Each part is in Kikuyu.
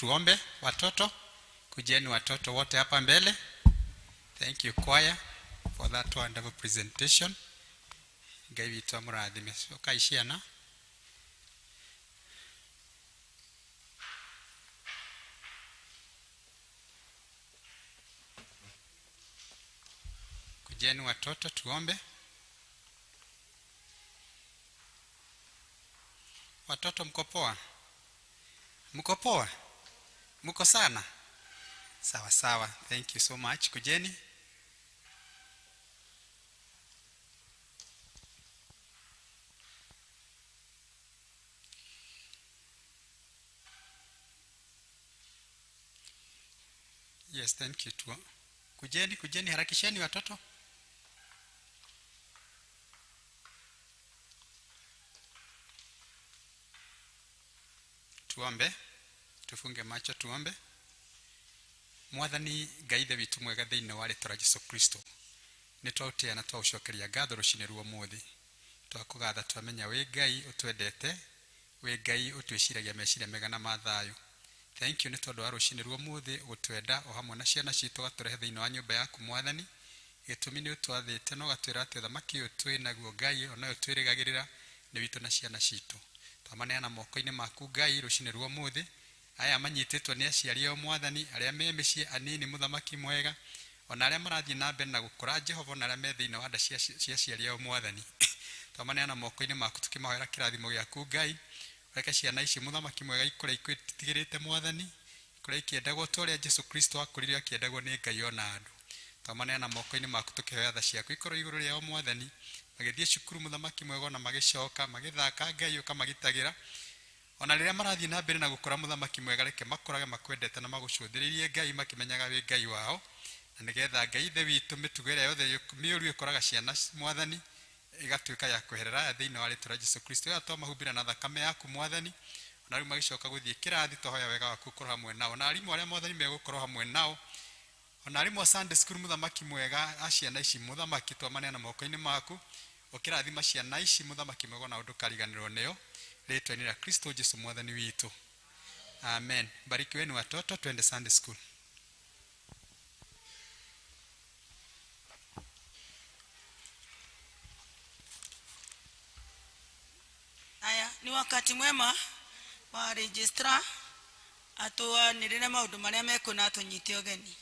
Tuombe watoto, kujeni watoto wote hapa mbele. Thank you, choir, for that wonderful presentation. Ngai witũ amũrathime. Ũkaishia na kujeni watoto, tuombe. Watoto mko poa? Mko poa? Mko sana? Sawa sawa. Thank you so much. Kujeni. Yes, thank you too. Kujeni, kujeni, harakisheni watoto. Tuombe, tufunge macho tuombe. Mwathani Ngai Ithe witũ mwega thĩinĩ wa rĩtwa rĩa Jesu Kristo, nĩ twaũtĩa na twaũcokeria ngatho rũcinĩ rwa ũmũthĩ. Twakũgatha twamenya wĩ Ngai ũtwendete, wĩ Ngai ũtwĩciragia meciria mega na ma thayũ. Thank you nĩ tondũ wa rũcinĩ rwa ũmũthĩ gũtwenda o hamwe na ciana citũ ũgatũrehe thĩinĩ wa nyũmba yaku Mwathani. Gĩtũmi nĩ ũtwathĩte na ũgatwĩra atĩ ũthamaki ũyũ twĩ naguo Ngai ona ũyũ twĩrĩgagĩrĩra nĩ witũ na ciana citũ. Twamaneana moko-inĩ maku Ngai rũcinĩ rwa ũmũthĩ. Aya manyitĩtwo nĩ aciari ao Mwathani, arĩa me mĩciĩ anini mũthamaki mwega, ona arĩa marathiĩ na mbere na gũkũra Jehova, ona arĩa me thĩinĩ wa nda cia aciari ao Mwathani. Twamaneana moko-inĩ maku tũkĩmahoera kĩrathimo gĩaku Ngai. Reke ciana ici mũthamaki mwega ikũre ikwĩtigĩrĩte Mwathani, ikũre ikĩendagwo ta ũrĩa Jesu Kristo akũrire akĩendagwo nĩ Ngai ona andũ. Twamaneana moko-inĩ maku tũkĩhoya tha ciaku ikorwo igũrũ rĩao Mwathani, magĩthiĩ cukuru mũthamaki mwega ona magĩcoka, magĩthaka Ngai ũkamagitagĩra. Ona rĩrĩa marathiĩ na mbere na gũkũra mũthamaki mwega, reke makũrage makwendete na magũcũthĩrĩirie Ngai makĩmenyaga wĩ Ngai wao, na nĩgetha Ngai Ithe witũ mĩtugo ĩrĩa yothe mĩũru ĩkoraga ciana Mwathani ĩgatuĩka ya kweherera aya thĩinĩ wa rĩtwa rĩa Jesu Kristo. Ĩyo twamahumbĩra na thakame yaku Mwathani, ona rĩu magĩcoka gũthiĩ kĩrathi twahoya wega waku ũkorwo hamwe nao, na arimũ arĩa Mwathani megũkorwo hamwe nao, ona arimũ a Sunday school mũthamaki mwega a ciana ici mũthamaki twamaneana moko-inĩ maku, ũkĩrathima ciana ici mũthamaki mwega ona ndũkariganĩrwo nĩo, rĩtwa-inĩ rĩa Kristo Jesu Mwathani witũ. Amen. Barikiweni watoto, twende Sunday school. Aya, ni wakati mwema wa registrar atwanĩrĩre maũndũ marĩa mekuo na atũnyite ũgeni.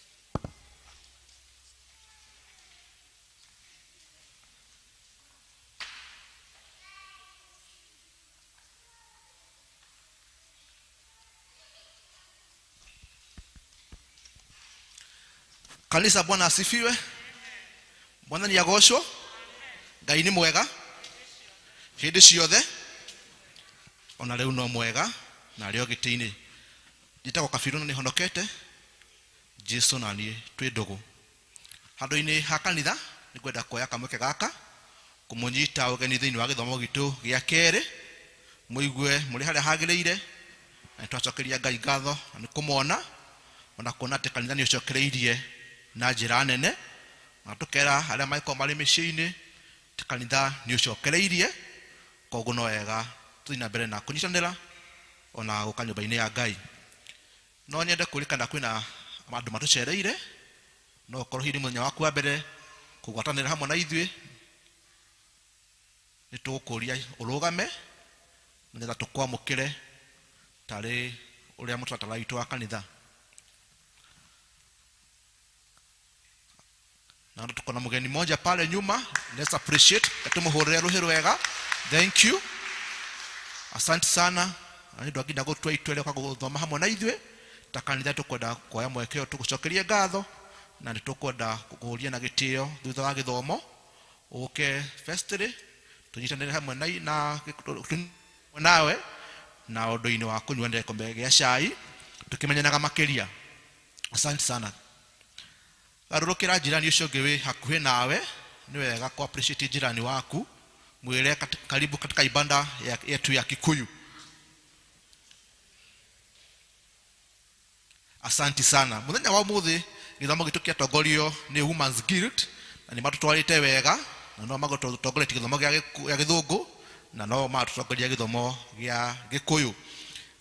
Kanisa, Bwana asifiwe. Bwana ni agocwo. Ngai nĩ mwega hĩndĩ ciothe, ona rĩu no mwega na arĩ o gĩtĩ-inĩ. Njĩtagwo Kabiru na nĩhonokete Jesu na niĩ twĩ ndũgũ. Handũ-inĩ ha kanitha nĩngwenda kuoya kamweke gaka kũmũnyita ũgeni thĩinĩ wa gĩthomo gitũ gĩa kerĩ, mũigue mũrĩ harĩa hagĩrĩire, na nĩtwacokeria Ngai ngatho na nĩ kũmona ona kuona atĩ kanitha nĩ ũcokereirie na njĩra nene, na tũkera arĩa mangĩkorwo marĩ mĩciĩ-inĩ atĩ kanitha nĩ ũcokereirie, koguo no wega tũthiĩ na mbere na kũnyitanĩra ona gũka nyũmba-inĩ ya Ngai. No nyende kũririkana kwĩna andũ matũcereire, no ũkorwo hihi nĩ mũthenya waku wa mbere kũgwatanĩra hamwe na ithuĩ, nĩ tũgũkũria ũrũgame nĩgetha tũkwamũkĩre tarĩ ũrĩa mũtaratara witũ wa kanitha. Na tuko na mgeni mmoja pale nyuma, let's appreciate, tumuhurire ruhi rwega. Thank you, asante sana. Na nĩ nginya gũtua itua rĩa gũthoma hamwe na ithuĩ ta kanitha. Tũkwenda kuoya mweke ũyũ tũgũcokerie ngatho, na nĩ tũkwenda kũria na gĩtĩo thutha wa gĩthomo ũke festry tũnyitanĩre hamwe na nawe na ũndũ-inĩ wa kũnyuanĩra gĩkombe gĩa cai tũkĩmenyanaga makĩria. Asante sana. Garũrũkĩra jirani ũcio ũngĩ wĩ hakuhĩ nawe, nĩ wega ku appreciate jirani waku, mwĩre karibu katika ibada yetu ya Kikuyu. Asanti sana. Mũthenya wa ũmũthĩ gĩthomo gitũ kĩatongorio nĩ Women's Guild, na nĩ matũtwarĩte wega, na no magũtũtongoretie gĩthomo gĩa gĩthũngũ, na no matũtongoria gĩthomo gĩa Gĩkũyũ.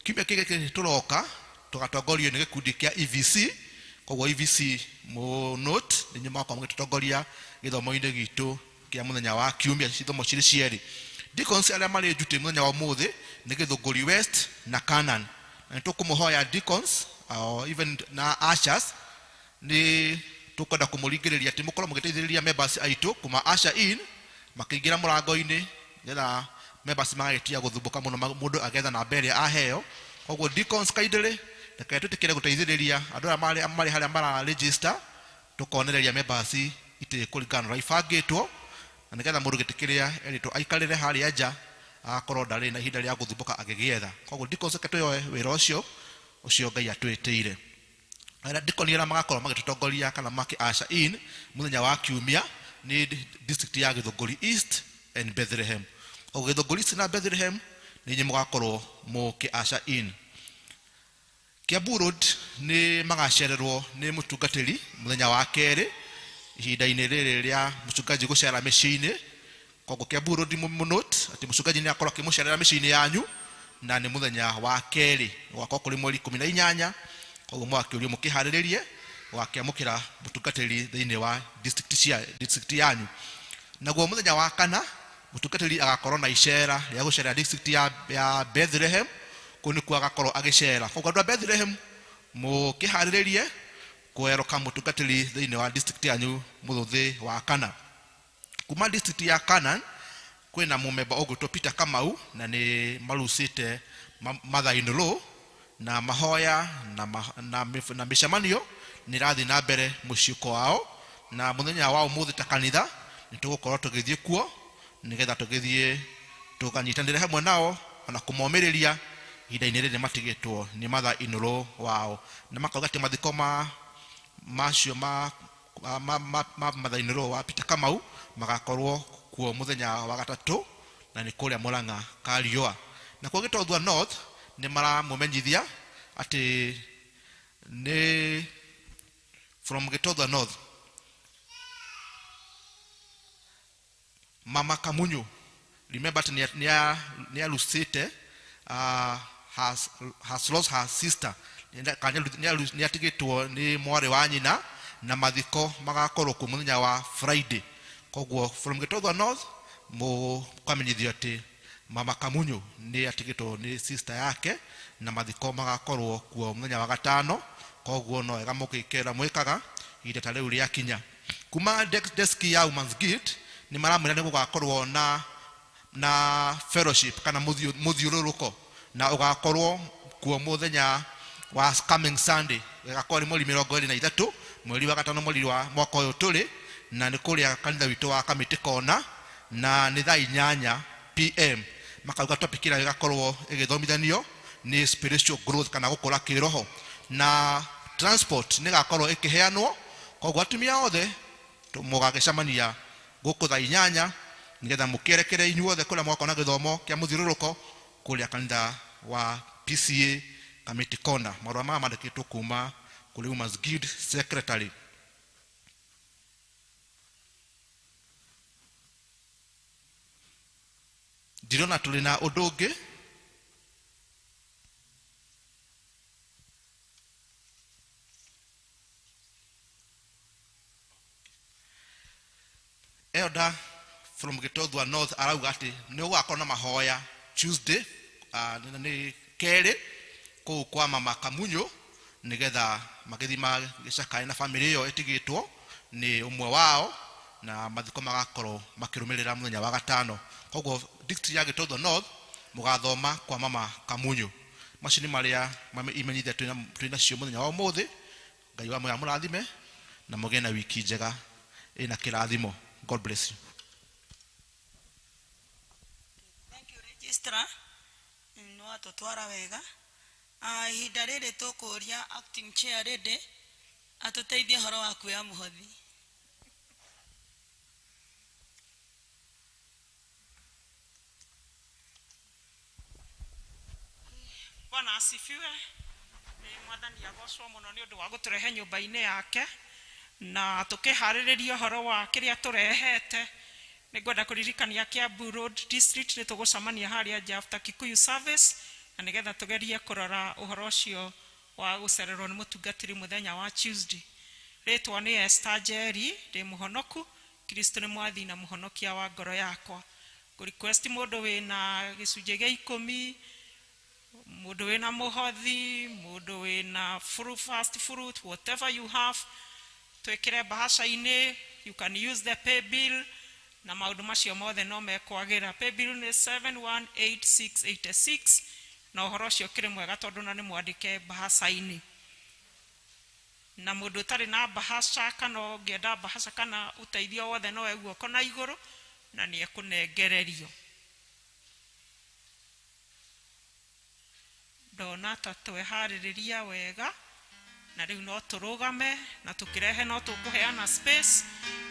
Kiumia kĩngĩ tũroka Tũgatongorio nĩ gĩkundi kĩa EVC. Koguo EVC mũ note nĩ inyuĩ mũgakorwo mũgĩtũtongoria gĩthomo-inĩ gitũ kĩa mũthenya wa kiumia, ithomo cirĩ cierĩ. Deacons arĩa marĩ duty mũthenya wa ũmũthĩ nĩ Gĩthũngũri West na Canaan, na nĩ tũkũmũhoya deacons or even na ushers, nĩ tũkwenda kũmũringĩrĩria atĩ mũkorwo mũgĩteithĩrĩria members aitũ kuma usher in makĩingĩra mũrango-inĩ, nĩgetha members magagĩtiga gũthumbũka mũno mũndũ agetha namba ĩrĩa aheo. Koguo deacons kindly reke twĩtĩkĩre gũteithĩrĩria andũ arĩa marĩ harĩa mara register, tũkonereria members itĩ kũringana na ũrĩa ibangĩtwo, na nĩgetha mũndũ gĩtĩ kĩrĩa erĩtwo aikarĩre harĩa nja agakorwo ndarĩ na ihinda rĩa gũthumbũka agĩgĩetha. Koguo deacons reke tuoe wĩra ũcio ũcio Ngai atwĩtĩire. Arĩa deacon arĩa magakorwo magĩtũtongoria kana makĩ usher in mũthenya wa kiumia nĩ district ya Gĩthũngũri East and Bethlehem. Koguo Gĩthũngũri East na Bethlehem nĩ inyuĩ mũgakorwo mũkĩ usher in. Kiambu Road nĩ magacererwo nĩ mũtungatĩri mũthenya wa kerĩ ihinda-inĩ rĩrĩ rĩa mũchungaji gũcera mĩciĩ-inĩ. Koguo Kiambu Road mũnote atĩ mũchungaji nĩ akorwo akĩmũcerera mĩciĩ-inĩ yanyu, na nĩ mũthenya wa kerĩ gũgakorwo kũrĩ mweri 18. Koguo mũgakĩũrio mũkĩharĩrĩrie gũgakĩamũkĩra mũtungatĩri thĩinĩ wa district cia district yanyu. Naguo mũthenya wa kana mũtungatĩri agakorwo na icera rĩa gũcerera district ya Bethlehem, kũu nĩkuo agakorwo agĩcera. Koguo andũ a Bethlehem mũkĩharĩrĩrie kweroka mũtungatĩri thĩinĩ wa district yanyu mũthũthĩ wa kana. Kuma district ya Canaan kwĩna mũmemba ũgwĩtwo Peter Kamau, na nĩ marucĩte mother in law, na mahoya na mĩcemanio nĩ ĩrathiĩ na mbere mũciĩ kwao, na mũthenya wa ũmũthĩ ta kanitha nĩ tũgũkorwo tũgĩthiĩ kuo nĩgetha tũgĩthiĩ tũkanyitanĩre hamwe nao ona kũmomĩrĩria ihinda-inĩ rĩrĩ matigĩtwo nĩ mother in law wao, na makauga atĩ mathiko ma macio ma mother in law wa Peter Kamau magakorwo kuo mũthenya wa gatatũ, na nĩ kũrĩa Murang'a Kariũa. Na kuo Gĩtothua North nĩ maramũmenyithia atĩ nĩ from Gĩtothua North Mama Kamunyu, remember atĩ nĩ arucĩte, has lost her sister, nĩ atigĩtwo nĩ mwarĩ wa nyina, na mathiko magakorwo kuo mũthenya wa Friday. Koguo from Gĩtothua North mũkamenyithio atĩ Mama Kamunyu nĩ atigĩtwo nĩ sister yake, na mathiko magakorwo kuo mũthenya wa gatano. Koguo no wega mũgĩkera mwĩkaga ihinda ta rĩu rĩakinya. Kuma desk ya Women's Guild nĩ maramwĩra nĩ gũgakorwo na fellowship kana mũthiũrũrũko, na ũgakorwo kuo mũthenya wa coming Sunday, ĩgakorwo nĩ mweri 23 mweri wa gatano mweri wa mwaka ũyũ tũrĩ, na nĩ kũrĩa kanitha witũ wa Kamĩtĩ Kona, na nĩ thaa 8 PM. Makauga topic ĩrĩa ĩgakorwo ĩgĩthomithanio nĩ spiritual growth kana gũkũra kĩroho, na transport nĩ ĩgakorwo ĩkĩheanwo. Koguo atumia othe mũgagĩcemania gũkũ thaa 8 nĩgetha mũkĩerekere inyuothe kũrĩa mũgakorwo na gĩthomo kĩa mũthiũrũrũko kũrĩa kanitha wa PCA Kamĩtĩ Kona. Marũa maya mandĩkĩtwo kuma kũrĩ Women's Guild Secretary. Ndirona tũrĩ na ũndũ ũngĩ. Elder from Gĩtothua North arauga atĩ nĩ gũgakorwo na mahoya Tuesday, nĩ kerĩ kũu kwa Mama Kamunyu, nĩgetha magĩthiĩ magĩcakae na famĩlĩ ĩyo ĩtigĩtwo nĩ ũmwe wao, na mathiko magakorwo makĩrũmĩrĩra mũthenya wa gatano. Koguo district ya Gĩtothua North mũgathoma kwa Mama Kamunyu. Macio nĩ marĩa imenyithia twĩna cio mũthenya wa ũmũthĩ. Ngai wa mwega mũrathime na mũgĩe na wiki njega ĩna kĩrathimo. God bless you. Thank you, Registrar. Nĩ watũtwara wega. Ihinda rĩrĩ tũkũria acting chair lady atũteithie ũhoro wa kuoya mũhothi. Bwana asifiwe. Nĩ Mwathani agocwo mũno nĩ ũndũ wa gũtũrehe nyũmba-inĩ yake, na tũkĩharĩrĩria ũhoro wa kĩrĩa tũrehete. Nĩ ngwenda kũririkania Kiambu Road District nĩ tũgũcemania harĩa nja after Kikuyu service, na nĩgetha tũgerie kũrora ũhoro ũcio Wa gũcererwo nĩ mũtungatĩri mũthenya wa Tuesday. Rĩtwa nĩ Esther Njeri, ndĩ mũhonoku. Kristo nĩ mwathi na mũhonokia wa ngoro yakwa. Ngũ request mũndũ wĩna gĩcunjĩ gĩa ikũmi, mũndũ wĩna mũhothi, mũndũ wĩna fruit, first fruit, whatever you have, twĩkĩre bahasha-inĩ. You can use the pay bill na maũndũ macio mothe no mekwagĩra. Pay bill nĩ 718686, na ũhoro ũcio ũkĩrĩ mwega tondũ na nĩ mwandĩke bahasha-inĩ. Na mũndũ ũtarĩ na bahasha kana ũngĩenda bahasha kana ũteithio wothe, no guoko na igũrũ na nĩ ekũnengererio. Ndona ta tweharĩrĩria wega, na rĩu no tũrũgame na tũkĩrehe, no tũkũheana space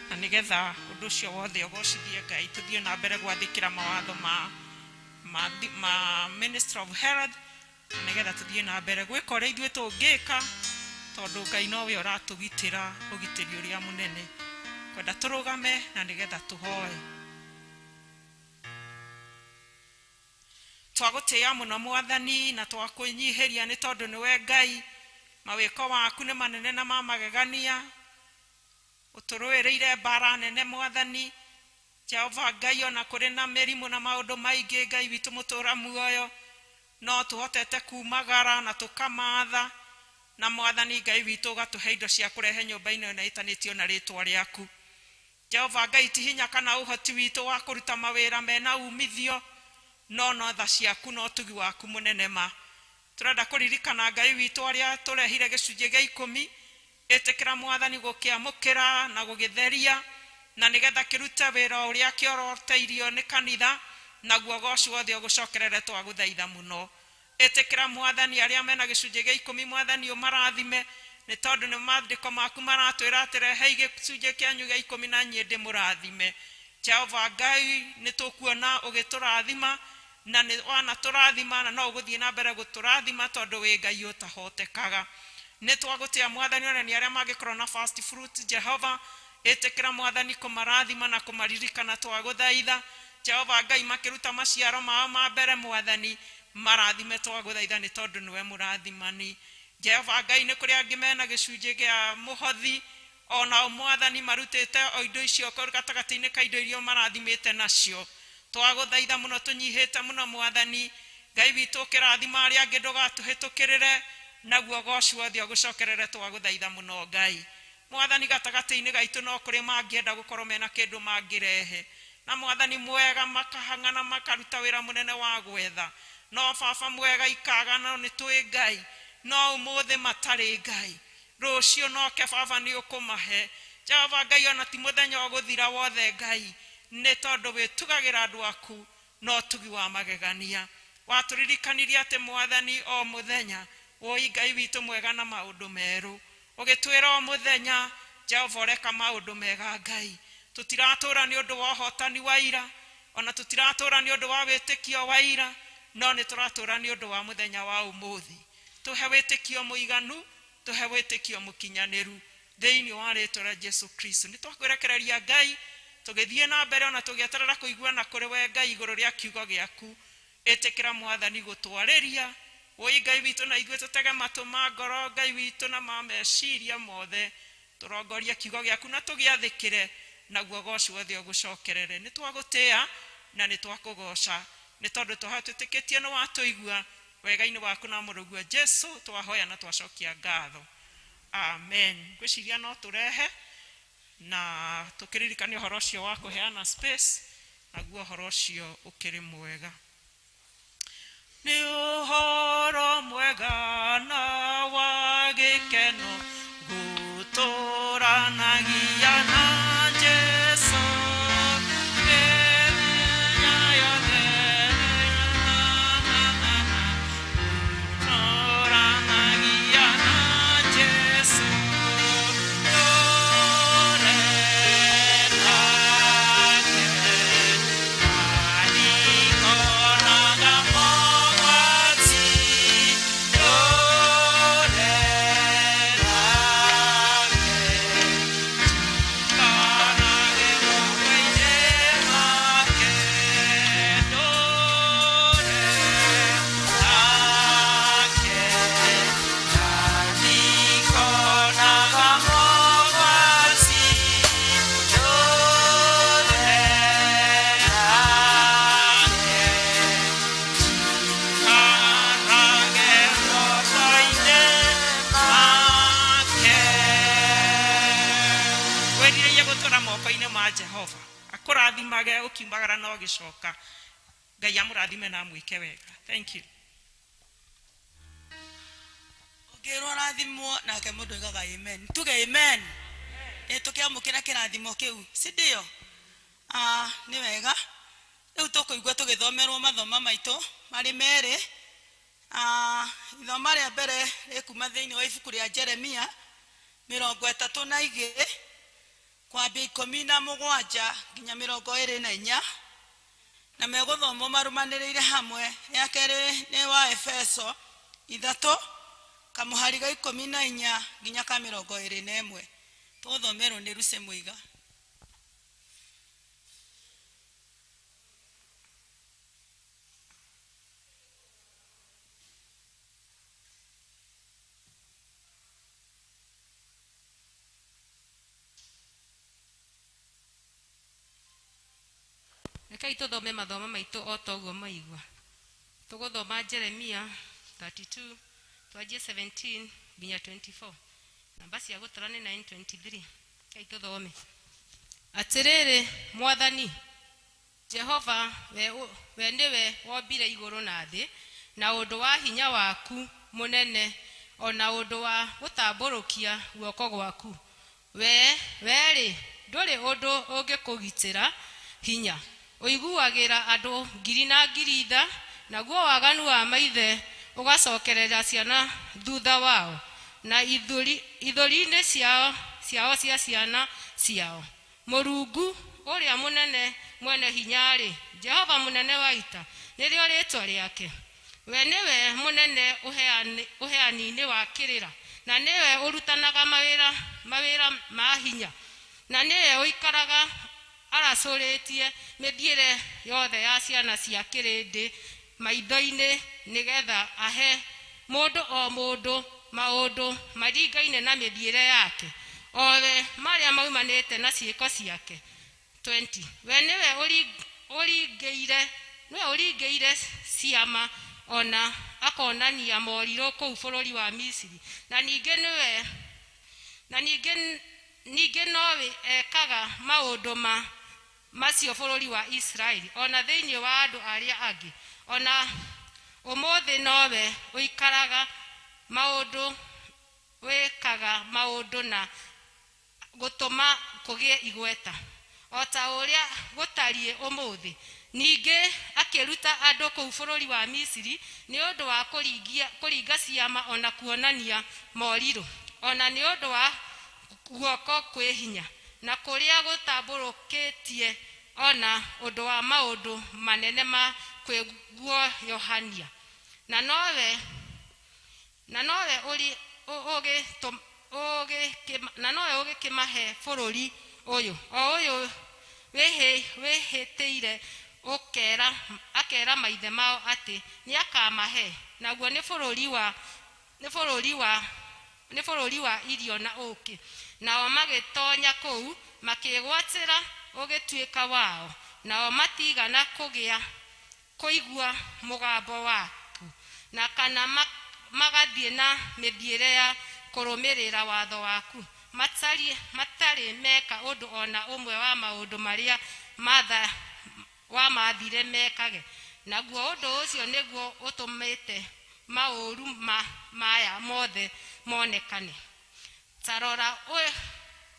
na nĩgetha ũndũ ũcio wothe ũgocithie Ngai. Tũthiĩ na mbere gwathĩkĩra mawatho ma Minister of Health na nĩgetha tũthiĩ na mbere gwĩka ũrĩa ithuĩ tũngĩka, tondũ Ngai nowe ũratũgitĩra ũgitĩri ũrĩa mũnene. Kwenda tũrũgame na nĩgetha tũhoe. Twagũtĩĩa mũno Mwathani, na twakwĩnyihĩria nĩ tondũ nĩwe Ngai. Mawĩko waku nĩ manene na ma magegania. Ũtũrũĩrĩire mbara nene, Mwathani Jehova Ngai. Ona kũrĩ na mĩrimũ na maũndũ maingĩ, Ngai witũ mũtũra muoyo, no tũhotete kumagara na tũkamatha, na Mwathani Ngai witũ ũgatũhe indo cia kũrehe nyũmba-inĩ ĩno ĩtanĩtio na rĩtwa rĩaku. Jehova Ngai, ti hinya kana ũhoti witũ wa kũruta mawĩra mena umithio, no tha ciaku na ũtugi waku mũnene. Ma tũrenda kũririkana, Ngai witũ, arĩa tũrehire gĩcunjĩ gĩa ikũmi. Ĩtĩkĩra, Mwathani, gũkĩamũkĩra na gũgĩtheria na nĩgetha kĩrute wĩra ũrĩa kĩoroteirio nĩ kanitha, naguo goci wothe ũgũcokerere. Twagũthaitha mũno, ĩtĩkĩra, Mwathani, arĩa mena gĩcunjĩ gĩa ikũmi. Mwathani, ũmarathime, nĩ tondũ nĩ maandĩko maku maratwĩra atĩ rehei gĩcunjĩ kĩanyu gĩa ikũmi na niĩ ndĩmũrathime. Jehova Ngai, nĩ tũkuona ũgĩtũrathima na nĩ wanatũrathima na no ũgũthiĩ na mbere gũtũrathima, tondũ wĩ Ngai ũtahotekaga. Nĩ twagũtĩa, Mwathani, ona nĩ arĩa mangĩkorwo na first fruit. Jehova, ĩtĩkĩra, Mwathani, kũmarathima na kũmaririkana. Twagũthaitha, Jehova Ngai, makĩruta maciaro mao ma mbere, Mwathani, marathime. Twagũthaitha nĩ tondũ nĩwe mũrathimani. Jehova Ngai, nĩ kũrĩ angĩ mena gĩcunjĩ gĩa mũhothi onao, Mwathani, marutĩte o indo icio gatagatĩ-inĩ ka indo iria marathimĩte nacio. Twagũthaitha mũno, tũnyihĩte mũno, Mwathani Ngai witũ, ũkĩrathima arĩa angĩ ndũgatũhĩtũkĩrĩre, naguo goci wothe ũgũcokerere. Twagũthaitha mũno, Ngai. Mwathani, gatagatĩ-inĩ gaitũ no kũrĩ mangĩenda gũkorwo mena kĩndũ mangĩrehe, na Mwathani mwega, makahang'ana makaruta wĩra mũnene wa gwetha, no Baba mwega ikaga. No nĩ tũĩ, Ngai, no ũmũthĩ matarĩ, Ngai, rũciũ noke Baba nĩ ũkũmahe. Jehova Ngai, ona ti mũthenya ũgũthira wothe, Ngai, nĩ tondũ wĩtugagĩra andũ aku no ũtugi wa magegania. Watũririkanirie atĩ, Mwathani, o mũthenya woi Ngai witũ mwega na maũndũ merũ, ũgĩtwĩra o mũthenya, Jehova, ũreka maũndũ mega. Ngai, tũtiratũra nĩ ũndũ wa ũhotani wa ira, ona tũtiratũra nĩ ũndũ wa wĩtĩkio wa ira, no nĩ tũratũra nĩ ũndũ wa mũthenya wa ũmũthĩ. Tũhe wĩtĩkio mũiganu, tũhe wĩtĩkio mũkinyanĩru thĩinĩ wa rĩtwa rĩa Jesu Kristo. Nĩ twakwĩrekereria, Ngai, tũgĩthiĩ na mbere ona tũgĩeterera kũiguana kũrĩ we, Ngai, igũrũ rĩa kiugo gĩaku. Ĩtĩkĩra, Mwathani, gũtwarĩria woi Ngai witũ, na ithuĩ tũtege matũ ma ngoro, Ngai witũ, na ma meciria mothe, tũrongorie kiugo gĩaku na tũgĩathĩkĩre, naguo goci wothe ũgũcokerere. Nĩ twagũtĩa na nĩ twakũgoca nĩ tondũ twahoya twĩtĩkĩtie nĩ watũigua. Wega-inĩ waku na mũrũguo Jesu twahoya na twacokia ngatho, amen. Ngwĩciria no tũrehe na tũkĩririkania ũhoro ũcio wa kũheana space, naguo ũhoro ũcio ũkĩrĩ mwega. Nĩ ũhoro mwega na wa gĩkeno gũtũranagia na Jesu mĩthenya yothe, na, na, na, gũtũranagia na Jesu tũre nake. Andikonaga mogwati, tũre nake. moko-inĩ ma Jehova akũrathimage ũkiumagara na ũgĩcoka. Ngai amũrathime na amwĩke wega. Thank you. Ũngĩrwo rathimwo nake mũndũ oigaga amen. Tuge amen. Tũkĩamũkĩra kĩrathimo kĩu, si ndio? Nĩ wega. Rĩu tũkũigua tũgĩthomerwo mathoma maitũ marĩ merĩ. Ithoma rĩa mbere rĩkuma thĩinĩ wa ibuku rĩa Jeremia 32 kwambia 17 nginya 24, na megũthomwo marũmanĩrĩire hamwe. Rĩa kerĩ nĩ wa Efeso 3 kamũhari ga 14 nginya ka 21. Tũgũthomerwo nĩ Lucy Muiga. Rekei tũthome mathomo maitũ o ta ũguo maigua. Tũgũthoma Jeremia 32 twanjie 17 nginya 24. Namba cia gũtara nĩ 923. Rekei tũthome. Atĩrĩrĩ Mwathani Jehova, we nĩwe wombire igũrũ na thĩ, na ũndũ wa hinya waku mũnene, ona ũndũ wa gũtambũrũkia guoko gwaku. We-rĩ, ndũrĩ ũndũ ũngĩkũgitĩra hinya. Ũiguagĩra andũ ngiri na ngiri tha, naguo waganu wa maithe ũgacokerera ciana thutha wao, na ithũri-inĩ ciao cia ciana ciao. Mũrungu ũrĩa mũnene mwene hinya-rĩ, Jehova mũnene wa ita, nĩrĩo rĩĩtwa rĩake. We nĩwe mũnene ũheani-inĩ wa kĩrĩra, na nĩwe ũrutanaga mawĩra ma hinya, na nĩwe ũikaraga aracũrĩtie mĩthiĩre yothe ya ciana cia kĩrĩndĩ maitho-inĩ, nĩgetha ahe mũndũ o mũndũ maũndũ maringaine na mĩthiĩre yake, owe marĩa maumanĩte na ciĩko ciake. 20. We nĩwe ũringĩire ciama ona akonania morirũ kũu bũrũri wa Misiri, na ningĩ nowe ekaga maũndũ macio bũrũri wa Israeli, ona thĩinĩ wa andũ arĩa angĩ. Ona ũmũthĩ nowe ũikaraga maũndũ, wĩkaga maũndũ na gũtũma kũgĩe igweta, o ta ũrĩa gũtariĩ ũmũthĩ. Ningĩ akĩruta andũ kũu bũrũri wa Misiri nĩ ũndũ wa kũringa ciama ona kuonania morirũ, ona nĩ ũndũ wa guoko kwĩ hinya na kũrĩa gũtambũrũkĩtie, ona ũndũ wa maũndũ manene ma kwĩguoyohania. Na nowe ũgĩkĩmahe bũrũri ũyũ, o ũyũ wĩhĩtĩire akera maithe mao atĩ nĩakamahe, naguo nĩ bũrũri wa irio na ũũkĩ. Nao magĩtonya kũu makĩgwatĩra ũgĩtuĩka wao, nao matigana kũigua mũgambo waku, na kana magathiĩ na mĩthiĩre ya kũrũmĩrĩra watho waku. Matarĩ meka ũndũ ona ũmwe wa maũndũ marĩa wamathire mekage, naguo ũndũ ũcio nĩguo ũtũmĩte maũru maya mothe monekane. Tarora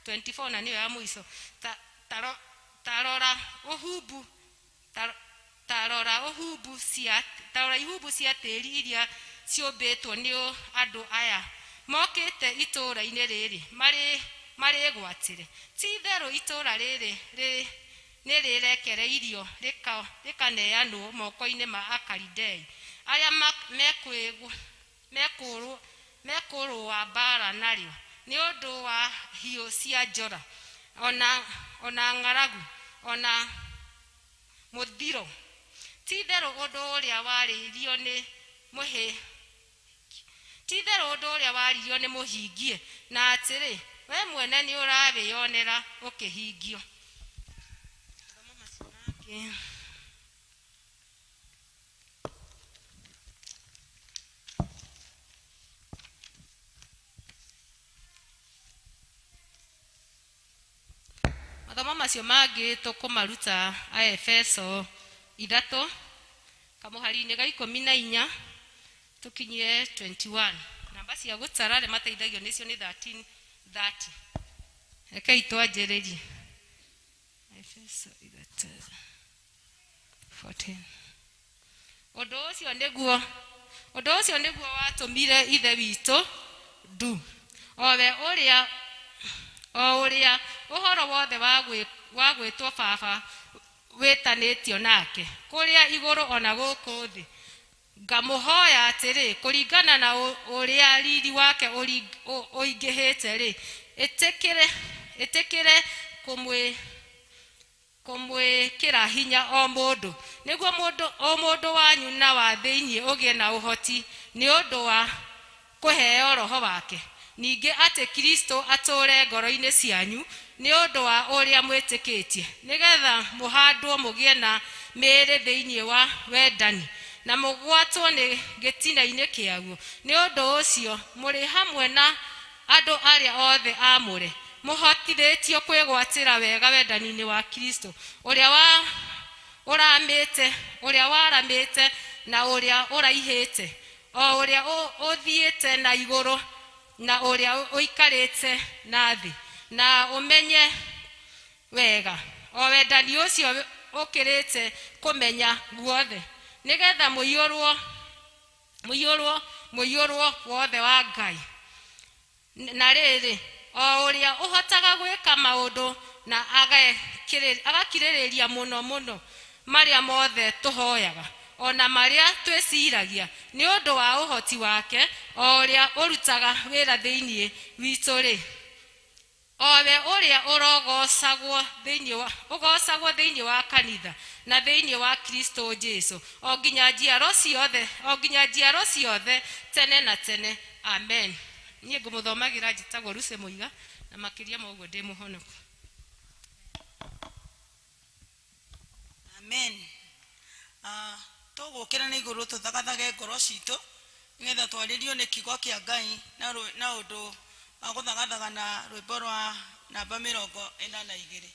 24 na nĩyo ya mũico. Tarora ihumbu cia tĩĩri iria ciũmbĩtwo nĩ andũ aya mokĩte itũũra-inĩ rĩrĩ marĩgwatĩre. Ti-itherũ itũũra rĩrĩ nĩrĩrekereirio rĩkaneanwo moko-inĩ ma Akalidei arĩa mekũrũa mbaara narĩo nĩ ũndũ wa hiũ cia njora, ona ng'aragu, ona mũthiro. Ti-itherũ ũndũ ũrĩa warĩirio nĩ mũhingie, na atĩrĩ, we mwene nĩũrawĩonera ũkĩhingio. Mathomo macio mangĩ tũkũmaruta Aefeso 3 kamũhari-inĩ ga 14 tũkinyie 21. Namba cia gũtara arĩa mateithagio nĩcio nĩ 13:30. Rekei twanjĩrĩrie. Efeso 3:14. Ũndũ ũcio nĩguo watũmire Ithe witũ ndu, o ũrĩa ũhoro wothe wa gwĩtwo Baba wĩtanĩtio nake kũrĩa igũrũ ona gũkũ thĩ. Ngamũhoya atĩrĩ, kũringana na ũrĩa riri wake ũingĩhĩte rĩ, ĩtĩkĩre kũmwĩkĩra hinya o mũndũ, nĩguo o mũndũ wanyu na wa thĩinĩ ũgĩe na ũhoti nĩ ũndũ wa kũheo Roho wake, ningĩ atĩ Kristo atũũre ngoro-inĩ cianyu nĩ ũndũ wa ũrĩa mwĩtĩkĩtie, nĩgetha mũhandwo mũgĩe na mĩĩrĩ thĩinĩ wa wendani na mũgwatwo nĩ gĩtina-inĩ kĩaguo. Nĩ ũndũ ũcio mũrĩ hamwe na andũ arĩa othe aamũre, mũhotithĩtio kwĩgwatĩra wega wendani-inĩ wa Kristo, ũrĩa waramĩte na ũrĩa ũraihĩte, o ũrĩa ũthiĩte na igũrũ na ũrĩa ũikarĩte na thĩ, na ũmenye wega o wendani ũcio ũkĩrĩte kũmenya guothe, nĩgetha mũiyũrwo wothe wa Ngai. Na rĩrĩ, o ũrĩa ũhotaga gwĩka maũndũ na agakirĩrĩria mũno mũno marĩa mothe tũhoyaga ona marĩa twĩciragia, nĩ ũndũ wa ũhoti wake o ũrĩa ũrutaga wĩra thĩinĩ witũ-rĩ, o we ũrĩa ũgocagwo thĩinĩ wa kanitha na thĩinĩ wa Kristo Jesu o nginya njiaro ciothe tene na tene. Amen. Niĩ ngũmũthomagĩra njĩtagwo Lucy Muiga, na makĩria ma ũguo ndĩ mũhonoku. Amen. Tũgũkĩra na igũrũ tũthagathage ngoro citũ nĩgetha twarĩrio nĩ kiugo kĩa Ngai na ũndũ wa gũthagathaga na rwĩmbo rwa namba 42.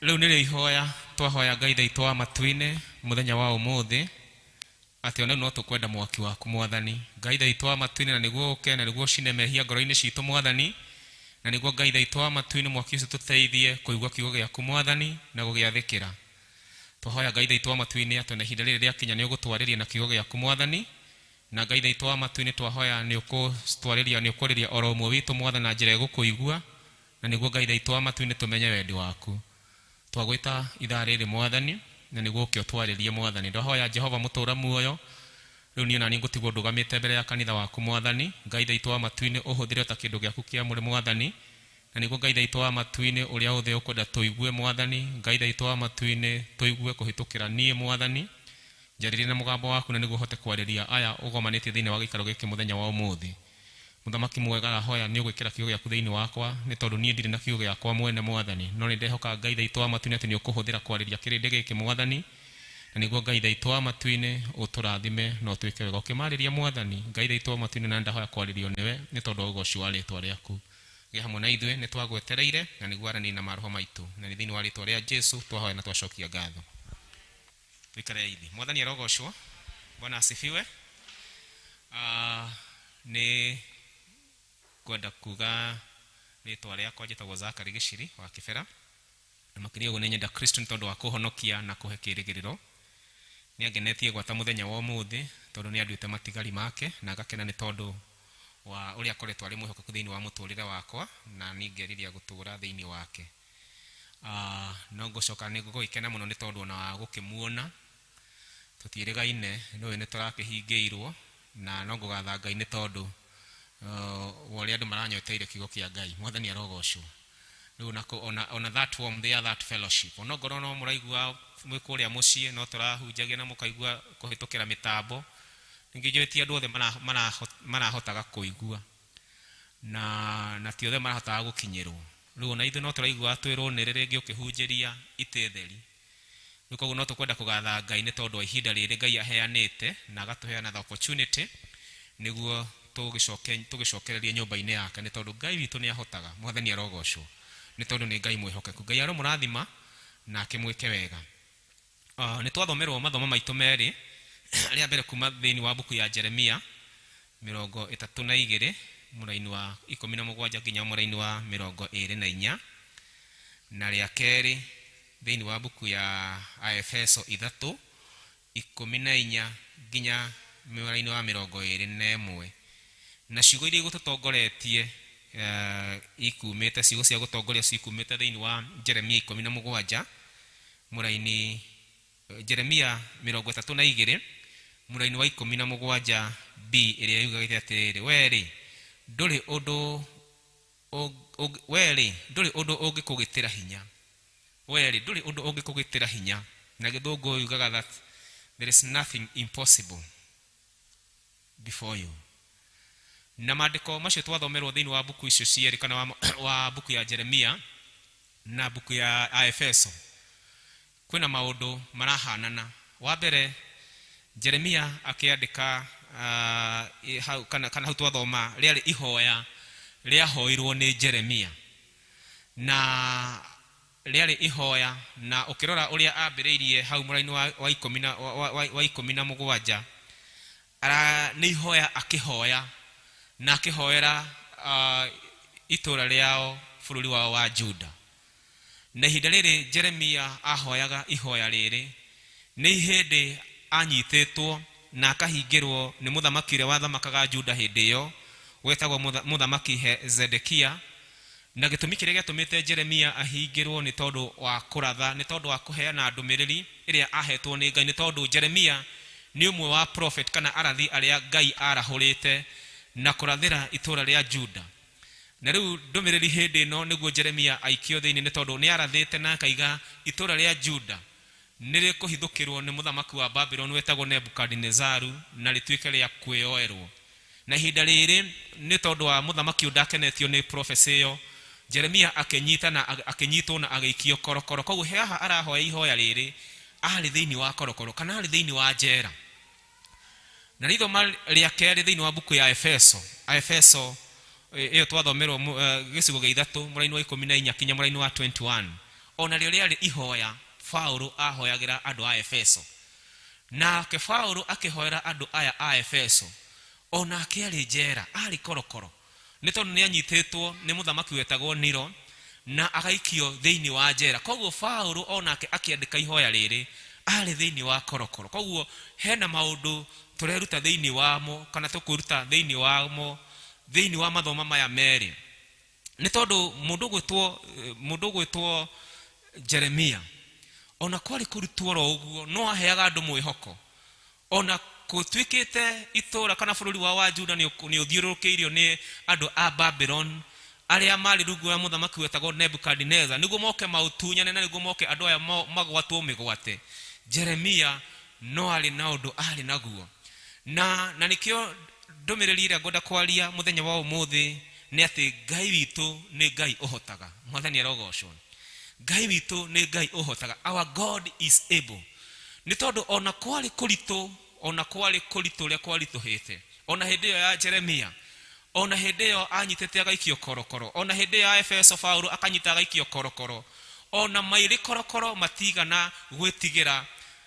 Rĩu nĩrĩo ihoya twahoya Ngai thaitũ wa matu-inĩ mũthenya wa ũmũthĩ, atĩ ona no tũkwenda mwaki waku Mwathani. Ngai thaitũ wa matu-inĩ, na nĩguo ũke na nĩguo ũcine mehia ngoro-inĩ citũ Mwathani, na nĩguo Ngai thaitũ wa matu-inĩ mwaki ũcio tũteithie kũigua kiugo gĩaku Mwathani na gũgĩathĩkĩra. Twahoya Ngai thaitũ wa matu-inĩ atĩ ona ihinda rĩrĩ rĩakinya nĩ ũgũtwarĩria na kiugo gĩaku Mwathani, Na Ngai thaitũ wa matu-inĩ twahoya nĩ ũkũtwarĩria nĩ ũkwarĩria oro ũmwe witũ mwathani na njĩra ĩgũkũigua, na nĩguo Ngai thaitũ wa matu-inĩ tũmenye wendi waku. Twagwĩta ithaa rĩrĩ mwathani, na nĩguo ũke ũtwarĩrie mwathani. Ndahoya Jehova mũtũra muoyo, rĩu niĩ nani ngũtigwo ndũgamĩte mbere ya kanitha waku mwathani. Ngai thaitũ wa matu-inĩ ũhũthĩre ta kĩndũ gĩaku kĩamũre mwathani, na nĩguo Ngai thaitũ wa matu-inĩ ũrĩa ũthe ũkwenda tũigue mwathani. Ngai thaitũ wa matu-inĩ tũigue kũhĩtũkĩra niĩ mwathani, njarĩrie na mũgambo waku na nĩguo hote kwarĩria aya ũgomanĩtie thĩinĩ wa gĩikaro gĩkĩ mũthenya wa ũmũthĩ. Mũthamaki mwega arahoya nĩ ũgwĩkĩra kiugo gĩaku thĩinĩ wakwa, nĩ tondũ niĩ ndirĩ na kiugo gĩakwa mwene mwathani, no nĩ ndehoka Ngai thaitũ wa matu-inĩ atĩ nĩ ũkũhũthĩra kwarĩria kĩrĩndĩ gĩkĩ mwathani, na nĩguo Ngai thaitũ wa matu-inĩ ũtũrathime na ũtwĩke wega ũkĩmarĩria mwathani. Ngai thaitũ wa matu-inĩ na ndahoya kwarĩrio nĩwe nĩ tondũ wa ũgoci wa rĩtwa rĩaku. Gĩa hamwe na ithuĩ nĩ twagwetereire, na nĩguo aranĩrie na maroho maitũ, na nĩ thĩinĩ wa rĩtwa rĩa Jesu twahoya na twacokia ngatho. Tuikare ithi. Mwathani arogocwo. Bwana asifiwe. Nĩ kwenda kuga rĩtwa rĩakwa njĩtagwo Zakari Gĩciri wa Kĩbera, na makĩria ũguo nĩ nyenda Kristo nĩ tondũ wa kũhonokia na kũhe kĩĩrĩgĩrĩro. Nĩ angenetie gwata mũthenya wa ũmũthĩ tondũ nĩ anduĩte matigari make, na ngakena nĩ tondũ wa ũrĩa akoretwo arĩ mwĩhokeku thĩinĩ wa mũtũrĩre wakwa, na niĩ ngeriria gũtũũra thĩinĩ wake. No ngũcoka nĩ ngũgĩkena mũno nĩ tondũ ona wa gũkĩmuona tũtiĩrĩgaine, nĩũĩ nĩ tũrakĩhingĩirwo, na no ngũgatha Ngai nĩ tondũ wa ũrĩa andũ maranyoteire kiugo kĩa Ngai. Mwathani arogocwo. Rĩu ona that warmth ya that fellowship, ona ngorwo no mũraigua mwĩ kũrĩa mũciĩ, no tũrahunjagia na mũkaigua kũhĩtũkĩra mĩtambo, ningĩ njũĩ ti andũ othe marahotaga kũigua, na ti othe marahotaga gũkinyĩrwo. Rĩu ona ithuĩ no tũraigua twĩrwo nĩ rĩngĩ ũkĩhunjĩria itĩ theri. Rĩu koguo no tũkwenda kũgatha Ngai nĩ tondũ wa ihinda rĩrĩ Ngai aheanĩte na agatũheana the opportunity nĩguo tũgĩcokererie nyũmba-inĩ yake, nĩ tondũ Ngai witũ nĩ ahotaga. Mwathani arogocwo nĩ tondũ nĩ Ngai mwĩhokeku. Ngai aromũrathima na akĩmwĩke wega. Nĩ twathomerwo mathomo maitũ merĩ, rĩa mbere kuma thĩinĩ wa mbuku ya Jeremia 32 mũraini wa 17 nginya mũraini wa 24, na rĩa kerĩ thĩinĩ wa mbuku ya Aefeso 3 14 nginya mũraini wa 21. Na ciugo iria igũtũtongoretie ikumĩte, ciugo cia gũtongoria cikumĩte thĩinĩ wa Jeremia 17 mũraini Jeremia 32 mũraini wa 17 b ĩrĩa yugagĩte atĩrĩrĩ, we-rĩ ndũrĩ ũndũ we-rĩ ndũrĩ ũndũ ũngĩkũgitĩra hinya, we-rĩ ndũrĩ ũndũ ũngĩkũgitĩra hinya. Na gĩthũngũ yugaga that there is nothing impossible before you. Na maandĩko macio twathomerwo thĩinĩ wa mbuku icio cierĩ, kana wa mbuku ya Jeremia na mbuku ya Aefeso, kwĩna maũndũ marahanana. Wa mbere, Jeremia akĩandĩka hau, kana hau twathoma rĩarĩ ihoya rĩahoirwo nĩ Jeremia, na rĩarĩ ihoya, na ũkĩrora ũrĩa ambĩrĩirie hau mũraini wa 17, nĩ ihoya akĩhoya, na akĩhoera itũũra rĩao bũrũri wao wa Juda. Na ihinda rĩrĩ Jeremia ahoyaga ihoya rĩrĩ nĩ hĩndĩ anyitĩtwo na akahingĩrwo nĩ mũthamaki ũrĩa wathamakaga Juda hĩndĩ ĩyo wetagwo mũthamaki Zedekia. Na gĩtũmi kĩrĩa gĩatũmĩte Jeremia ahingĩrwo nĩ tondũ wa kũratha, nĩ tondũ wa kũheana ndũmĩrĩri ĩrĩa ahetwo nĩ Ngai, nĩ tondũ Jeremia nĩ ũmwe wa prophet kana arathi arĩa Ngai arahũrĩte na kũrathĩra itũũra rĩa Juda. Na rĩu ndũmĩrĩri hĩndĩ ĩno nĩguo Jeremia aikio thĩinĩ, nĩ tondũ nĩ arathĩte na akaiga itũũra rĩa Juda nĩ rĩkũhithũkĩrwo nĩ mũthamaki wa Babuloni wetagwo Nebukadinezaru na rĩtuĩke rĩa kwĩyoerwo. Na ihinda rĩrĩ nĩ tondũ wa mũthamaki ũyũ ndakenetio nĩ prophecy ĩyo, Jeremia akĩnyita na akĩnyitwo na agĩikio korokoro. Koguo haha arahoya ihoya rĩrĩ arĩ thĩinĩ wa korokoro kana arĩ thĩinĩ wa njera. Na rĩthoma rĩa kerĩ thĩinĩ wa mbuku ya Efeso, Aefeso ĩyo twathomerwo gĩcigo gĩa 3 mũraini wa 14 kinya mũraini wa 21, ona rĩo rĩarĩ ihoya Paulo ahoyagĩra andũ a Efeso. Nake Paulo akĩhoera andũ aya a Efeso, onake arĩ njera, arĩ korokoro, nĩ tondũ nĩ anyitĩtwo nĩ mũthamaki wetagwo Nero na agaikio thĩinĩ wa njera. Koguo Paulo onake akĩandĩka ihoya rĩrĩ arĩ thĩinĩ wa korokoro. Koguo hena maũndũ Tũreruta thĩinĩ wamo kana tũkwĩruta thĩinĩ wamo thĩinĩ wa mathoma maya merĩ, nĩ tondũ mũndũ ũgwĩtwo Jeremia, ona kwarĩ kũrutwo oro ũguo, no aheaga andũ mwĩhoko ona gũtuĩkĩte itũra kana bũrũri wao wa Juda nĩ ũthiũrũrũkĩirio nĩ andũ a Babylon arĩa marĩ rungu rwa mũthamaki wetagwo Nebukadineza, nĩguo moke maũtunyane na nĩguo moke andũ aya magwatwo mĩgwate. Jeremia no arĩ na ũndũ arĩ naguo, na nĩkĩo ndũmĩrĩri ĩrĩa ngwenda kwaria mũthenya wa ũmũthĩ nĩ atĩ Ngai witũ nĩ Ngai ũhotaga. Mwathani arogocwo. Ngai witũ nĩ Ngai ũhotaga. Our God is able. Nĩ tondũ ona kwarĩ kũritũ, ona kwarĩ kũritũ ũrĩa kwaritũhĩte, ona hĩndĩ ĩyo ya Jeremia, ona hĩndĩ ĩyo anyitĩte agaikio korokoro, ona hĩndĩ ĩyo ya Efeso Paulo akanyita agaikio korokoro, ona mairĩ korokoro, matigana gwĩtigĩra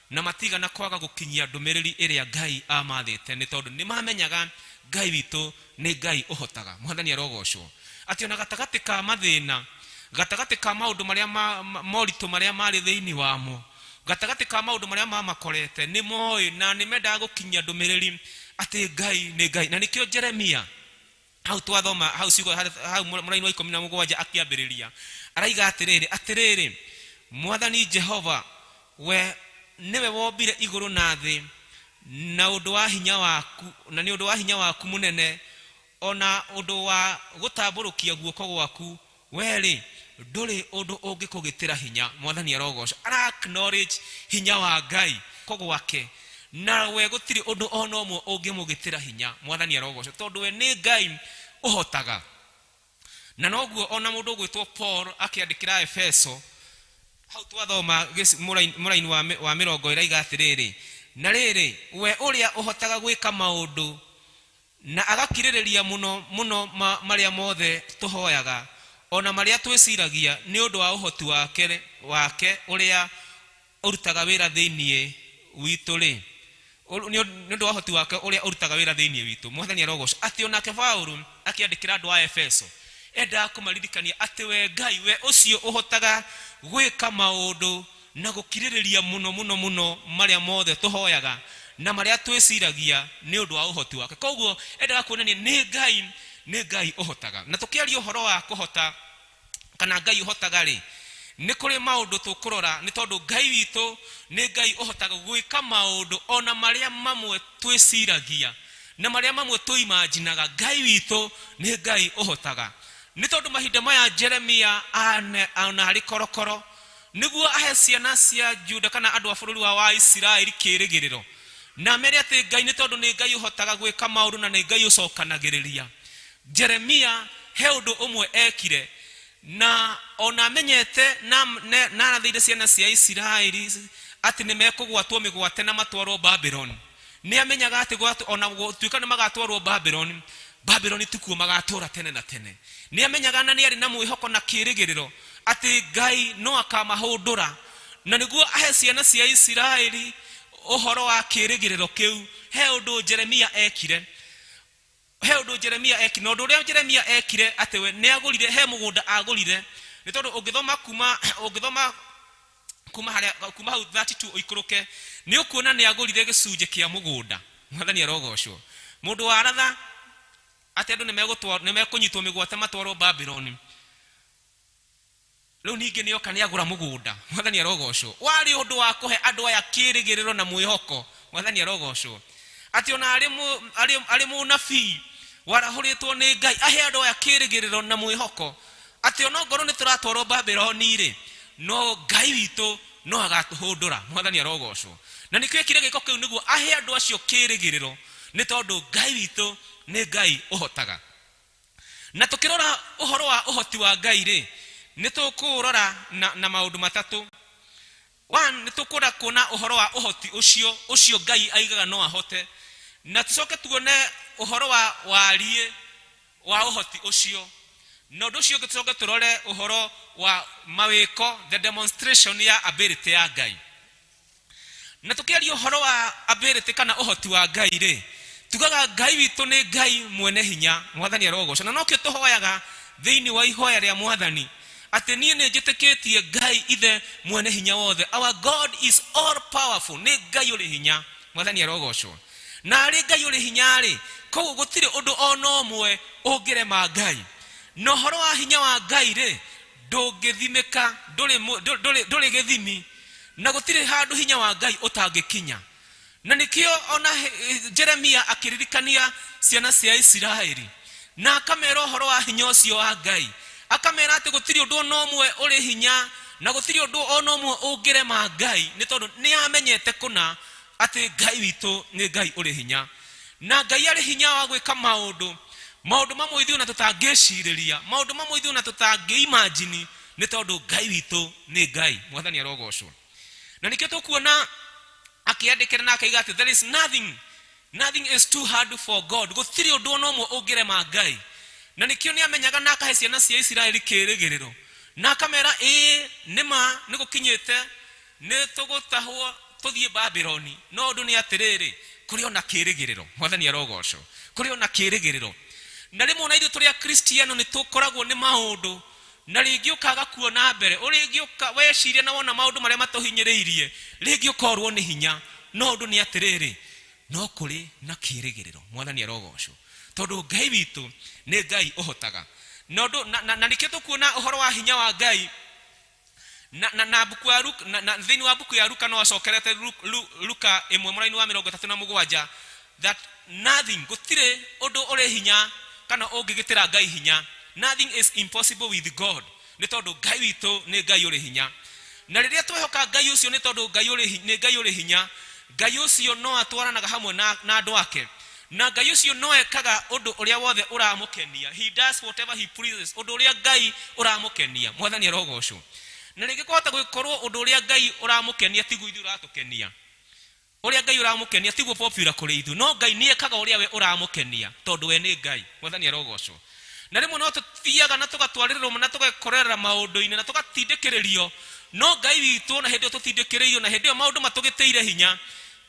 na matigana kwaga gũkinyia ndũmĩrĩri ĩrĩa Ngai amathĩte, nĩ tondũ nĩ mamenyaga Ngai witũ nĩ Ngai ũhotaga. Mwathani arogocwo. Atĩ ona gatagatĩ ka mathĩna, gatagatĩ ka maũndũ marĩa moritũ marĩa marĩ thĩinĩ wamo, gatagatĩ ka maũndũ marĩa mamakorete, nĩ moĩ na nĩ mendaga gũkinyia ndũmĩrĩri atĩ Ngai nĩ Ngai. Na nĩkĩo Jeremia hau twathoma hau ciugo hau mũraini wa 17 akĩambĩrĩria araiga atĩrĩrĩ, "Atĩrĩrĩ, Mwathani Jehova, we nĩwe wombire igũrũ na thĩ na ũndũ wa hinya waku, na nĩ ũndũ wa hinya waku mũnene, ona ũndũ wa gũtambũrũkia guoko gwaku, werĩ ndũrĩ ũndũ ũngĩkũgitĩra hinya." Mwathani arogocwo. Ara acknowledge hinya wa Ngai ko gwake, na we gũtirĩ ũndũ ona ũmwe ũngĩmũgitĩra hinya. Mwathani arogocwo, tondũ we nĩ Ngai ũhotaga. Na noguo ona mũndũ ũgwĩtwo Paul akĩandĩkĩra Efeso hau twathoma mũraini wa 20 aiga atĩrĩrĩ, "Na rĩrĩ, we ũrĩa ũhotaga gwĩka maũndũ na agakirĩrĩria mũno mũno marĩa mothe tũhoyaga ona marĩa twĩciragia, nĩ ũndũ wa ũhoti wake ũrĩa ũrutaga wĩra thĩinĩ witũ rĩ, nĩ ũndũ wa ũhoti wake ũrĩa ũrutaga wĩra thĩinĩ witũ." Mwathani arogocwo. Atĩ onake Paũlũ akĩandĩkĩra andũ a Efeso endaga kũmaririkania atĩ we Ngai, we ũcio ũhotaga gwĩka maũndũ na gũkirĩrĩria mũno mũno mũno marĩa mothe tũhoyaga na marĩa twĩciragia, nĩ ũndũ wa ũhoti wake. Koguo endaga kuonania nĩ Ngai, nĩ Ngai ũhotaga. Na tũkĩaria ũhoro wa kũhota kana Ngai ũhotaga rĩ, nĩ kũrĩ maũndũ tũkũrora, nĩ tondũ Ngai witũ nĩ Ngai ũhotaga gwĩka maũndũ ona marĩa mamwe twĩciragia na marĩa mamwe tũimajinaga. Ngai witũ nĩ Ngai ũhotaga, nĩ tondũ mahinda maya Jeremia ona arĩ korokoro, nĩguo ahe ciana cia Juda kana andũ a bũrũri wa Isiraeli kĩĩrĩgĩrĩro na mere atĩ Ngai, nĩ tondũ nĩ Ngai ũhotaga gwĩka maũndũ na nĩ Ngai ũcokanagĩrĩria, Jeremia he ũndũ ũmwe ekire. Na ona amenyete na arathĩire ciana cia Isiraeli atĩ nĩ mekũgwatwo mĩgwate na matwarwo Babylon, nĩ amenyaga atĩ ona gũtuĩka nĩ magatwarwo Babylon, Babylon tikuo magatũra tene na tene. Nĩ amenyaga na nĩ arĩ na mwĩhoko na kĩĩrĩgĩrĩro atĩ Ngai no akamahũndũra. Na nĩguo ahe ciana cia Isiraeli ũhoro wa kĩĩrĩgĩrĩro kĩu, he ũndũ Jeremia ekire, he ũndũ Jeremia ekire. Na ũndũ ũrĩa Jeremia ekire atĩ we nĩ agũrire, he mũgũnda agũrire, nĩ tondũ ũngĩthoma kuma harĩa kuma hau 32 ũikũrũke, nĩ ũkuona nĩ agũrire gĩcunjĩ kĩa mũgũnda. Mwathani arogocwo. Mũndũ waratha atĩ andũ nĩ mekũnyitwo mĩgwate matwarwo Babylon, rĩu ningĩ nĩ oka nĩ agũra mũgũnda. Mwathani arogocwo. Warĩ ũndũ wa kũhe andũ aya kĩĩrĩgĩrĩro na mwĩhoko. Mwathani arogocwo. Atĩ ona arĩ mũnabii warahũrĩtwo nĩ Ngai ahe andũ aya kĩĩrĩgĩrĩro na mwĩhoko atĩ ona ngorwo nĩ tũratwarwo Babyloni rĩ, no Ngai witũ no agatũhũndũra. Mwathani arogocwo. Na nĩkĩo ekire gĩko kĩu, nĩguo ahe andũ acio kĩĩrĩgĩrĩro, nĩ tondũ Ngai witũ nĩ Ngai ũhotaga. Na tũkĩrora ũhoro wa ũhoti wa Ngai rĩ, nĩ tũkũũrora na maũndũ matatũ. One, nĩ tũkwenda kuona ũhoro wa ũhoti ũcio Ngai aigaga no ahote, na tũcoke tuone ũhoro wa wariĩ wa ũhoti ũcio, na ũndũ ũcio ũngĩ tũcoke tũrore ũhoro wa mawĩko, the demonstration ya ability ya Ngai. Na tũkĩaria ũhoro wa ability kana ũhoti wa Ngai rĩ, tugaga Ngai witũ nĩ Ngai mwene hinya. Mwathani arogocwo. Na nokĩo tũhoyaga thĩinĩ wa ihoya rĩa Mwathani atĩ niĩ nĩ njĩtĩkĩtie Ngai Ithe mwene hinya wothe. Our God is all powerful. Nĩ Ngai ũrĩ hinya. Mwathani arogocwo. Na arĩ Ngai ũrĩ hinya-rĩ, koguo gũtirĩ ũndũ ona ũmwe ũngĩrema Ngai. Na ũhoro wa hinya wa Ngai-rĩ, ndũngĩthimĩka, ndũrĩ ndũrĩ ndũrĩ gĩthimi, na gũtirĩ handũ hinya wa Ngai ũtangĩkinya. Na nĩkĩo ona Jeremia akĩririkania ciana cia Isiraeli na akamera ũhoro wa hinya ũcio wa Ngai, akamera atĩ gũtirĩ ũndũ ona ũmwe ũrĩ hinya na gũtirĩ ũndũ ona ũmwe ũngĩrema Ngai, nĩ tondũ nĩ amenyete kũna atĩ Ngai witũ nĩ Ngai ũrĩ hinya. Na Ngai arĩ hinya wa gwĩka maũndũ, maũndũ mamwe ithuĩ ona tũtangĩcirĩria, maũndũ mamwe ithuĩ ona tũtangĩimajini, nĩ tondũ Ngai witũ nĩ Ngai. Mwathani arogocwo. Na nĩkĩo tũkuona akĩandĩkĩra na akaiga atĩ there is nothing, nothing is too hard for God. Gũtirĩ ũndũ ona ũmwe ũngĩrema Ngai. Na nĩkĩo nĩ amenyaga na akahe ciana cia Isiraeli kĩĩrĩgĩrĩro, na akamera ĩĩ nĩma nĩ gũkinyĩte nĩ tũgũtahwo tũthiĩ Babuloni, no ũndũ nĩ atĩrĩrĩ, kũrĩ ona kĩĩrĩgĩrĩro. Mwathani arogocwo. Kũrĩ ona kĩĩrĩgĩrĩro. Na rĩmwe ona ithuĩ tũrĩ Akristiano nĩ tũkoragwo nĩ maũndũ na rĩngĩ ũkaga kuona mbere, rĩngĩ weciria na wona maũndũ marĩa matũhinyĩrĩirie, rĩngĩ ũkorwo nĩ hinya, no ũndũ nĩ atĩrĩrĩ, no kũrĩ na kĩĩrĩgĩrĩro. Mwathani arogocwo. Tondũ Ngai witũ nĩ Ngai ũhotaga. Na ũndũ na, na, na nĩkĩo tũkuona ũhoro wa hinya wa Ngai na na na buku ya Luka, na, na thĩinĩ wa buku ya Luka no acokerete Luka ĩmwe mũraini wa 37 that nothing, gũtirĩ ũndũ ũrĩ hinya kana ũngĩgĩtĩra Ngai hinya. Nothing is impossible with God, nĩ tondũ Ngai witũ nĩ Ngai ũrĩ hinya. Na rĩrĩa twehoka Ngai ũcio, nĩ tondũ Ngai ũrĩ nĩ Ngai ũrĩ hinya, Ngai ũcio no atwaranaga hamwe na na andũ ake, na Ngai ũcio no ekaga ũndũ ũrĩa wothe ũramũkenia. He does whatever he pleases, ũndũ ũrĩa Ngai ũramũkenia. Mwathani arogocwo. Na rĩngĩ kwahota gũkorwo ũndũ ũrĩa Ngai ũramũkenia tiguo ithuĩ ũratũkenia, ũrĩa Ngai ũramũkenia tiguo popular kũrĩ ithuĩ, no Ngai nĩ ekaga ũrĩa we ũramũkenia, tondũ we nĩ Ngai. Mwathani arogocwo. Na rĩmwe no tũthiaga na tũgatwarĩrĩrwo na tũgekorerera maũndũ-inĩ na tũgatindĩkĩrĩrio, no Ngai witũ ona hĩndĩ ĩyo tũtindĩkĩrĩirio na hĩndĩ ĩyo maũndũ matũgĩtĩire hinya,